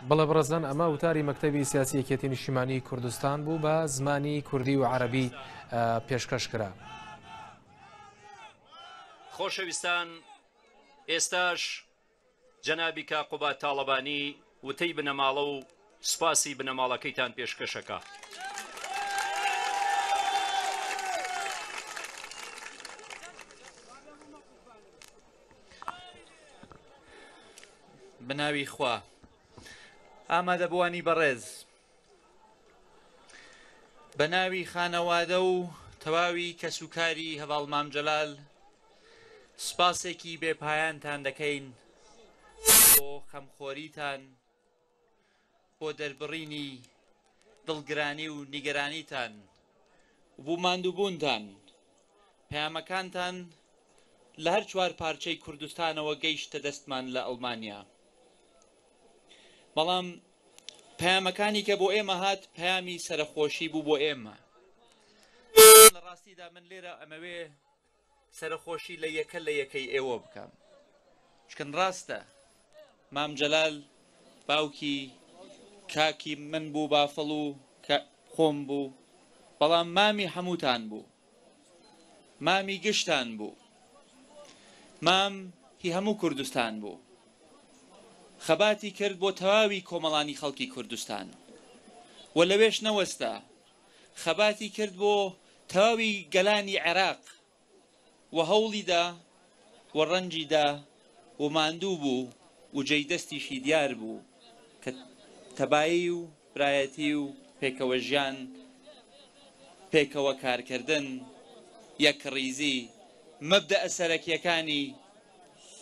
بەڵێ بەڕێزان ئەمە وتاری مەکتەبی سیاسی یەکێتی نیشتیمانی کوردستان بوو بە زمانی کوردی و عەرەبی پێشکەش کرا. خۆشەویستان ئێستاش جەنابی کاک قوباد تاڵەبانی وتەی بنەماڵە و سوپاسی بنەماڵەکەیتان پێشکەشەکا. بەناوی خوا ئامادەبووانی بەڕێز بە ناوی خانەوادە و تەواوی کەسوکاری هەڤاڵ مام جەلال سوپاسێکی بێ پایانتان دەکەین بۆ خەمخۆریتان بۆ دەربڕینی دڵگرانی و نیگەرانیتان و بۆ ماندووبوونتان پەیامەکانتان لە هەر چوار پارچەی کوردستانەوە گەیشتە دەستمان لە ئەڵمانیا بەڵام پەیامەکانی کە بۆ ئێمە هات پەیامی سەرەخۆشی بوو بۆ ئێمە لە ڕاستیدا من لێرە ئەمەوێ سەرەخۆشی لە یەکە لە یەکەی ئێوە بکەم چکن ڕاستە مام جەلال باوکی کاکی من بوو بافڵ و خۆم بوو بەڵام مامی هەمووتان بوو مامی گشتان بوو. مام هی هەموو کوردستان بوو. خەباتی کرد بۆ تەواوی کۆمەڵانی خەڵکی کوردستان و لەوێش نەوەستا. خەباتی کرد بۆ تەواوی گەلانی عێراق و هەوڵی دا و ڕەنجی دا و ماندوو بوو و جێی دەستیشی دیار بوو کە تەبایی و برایەتی و پێکەوەژیان، پێکەوە کارکردن، یەکڕیزی، مەبدەئە سەرەکییەکانی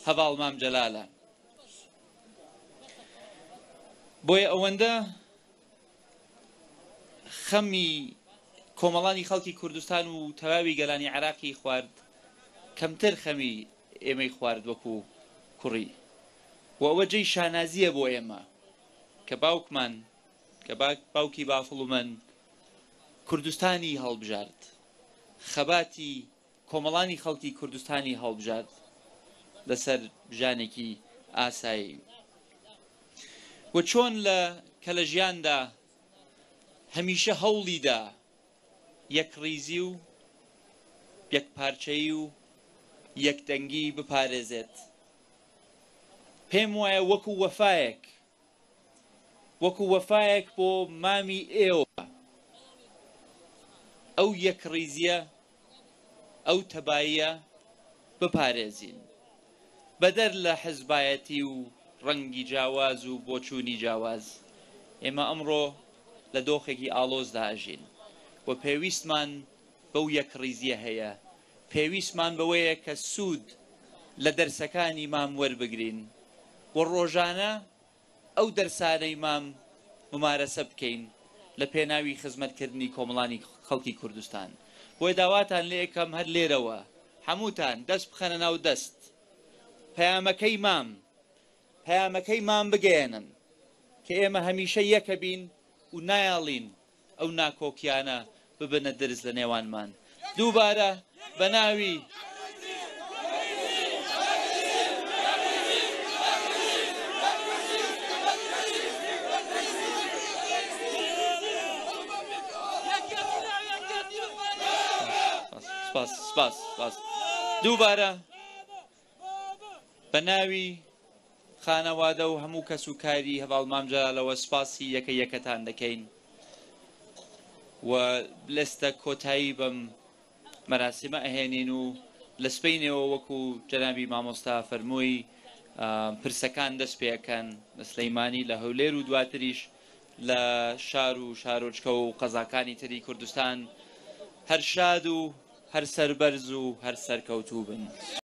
هەڤاڵ مام جەلالە. بۆیە ئەوەندە خەمی کۆمەڵانی خەڵکی کوردستان و تەواوی گەلانی عێراقی خوارد، کەمتر خەمی ئێمەی خوارد وەکو کوڕی و ئەوە جێی شانازییە بۆ ئێمە. کە باوکمان، کە باوکی بافڵ و من، کوردستانی هەڵبژارد، خەباتی کۆمەڵانی خەڵکی کوردستانی هەڵبژارد لەسەر ژیانێکی ئاسایی و چۆن لە کە لە ژیاندا هەمیشە هەوڵیدا یەکڕیزی و یەکپارچەیی و یەکدەنگی بپارێزێت. پێم وایە وەکو وەفایەک، وەکو وەفایەک بۆ مامی ئێوە، ئەو یەکڕیزییە، ئەو تەباییە بپارێزین. بەدەر لە حزبایەتی و ڕەنگی جیاواز و بۆچوونی جیاواز، ئێمە ئەمڕۆ لە دۆخێکی ئاڵۆزدا ئەژین و پێویستمان بەو یەکڕیزییە هەیە پێویستمان بەوەیە کە سوود لە دەرسەکانی مام وەربگرین و ڕۆژانە ئەو دەرسانەی مام مومارەسە بکەین لە پێناوی خزمەتکردنی کۆمەڵانی خەڵکی کوردستان. بۆیە داواتان لێ ئەکەم هەر لێرەوە هەمووتان دەست بخەنە ناو دەست پەیامەکەی مام، پەیامەکەی مام بگەیەنن کە ئێمە هەمیشە یەکەبین و نایەڵین ئەو ناکۆکیانە ببنە درز لە نێوانمان. دووبارە بە ناوی. سپاس سپاس سپاس دووبارە بە ناوی خانەوادە و هەموو کەس و کاری هەڤاڵ مام جەلالەوە سپاسی یەکە یەکەتان دەکەین و لێستە کۆتایی بەم مەراسیمە ئەهێنین و لە سبەینێوە وەکو جەنابی مامۆستا فەرمووی پرسەکان دەست پێ ئەکەن لە سلەیمانی لە هەولێر و دواتریش لە شار و شارۆچکە و قەزاکانی تری کوردستان هەر شاد و هەر سەربەرز و هەر سەرکەوتوو بن.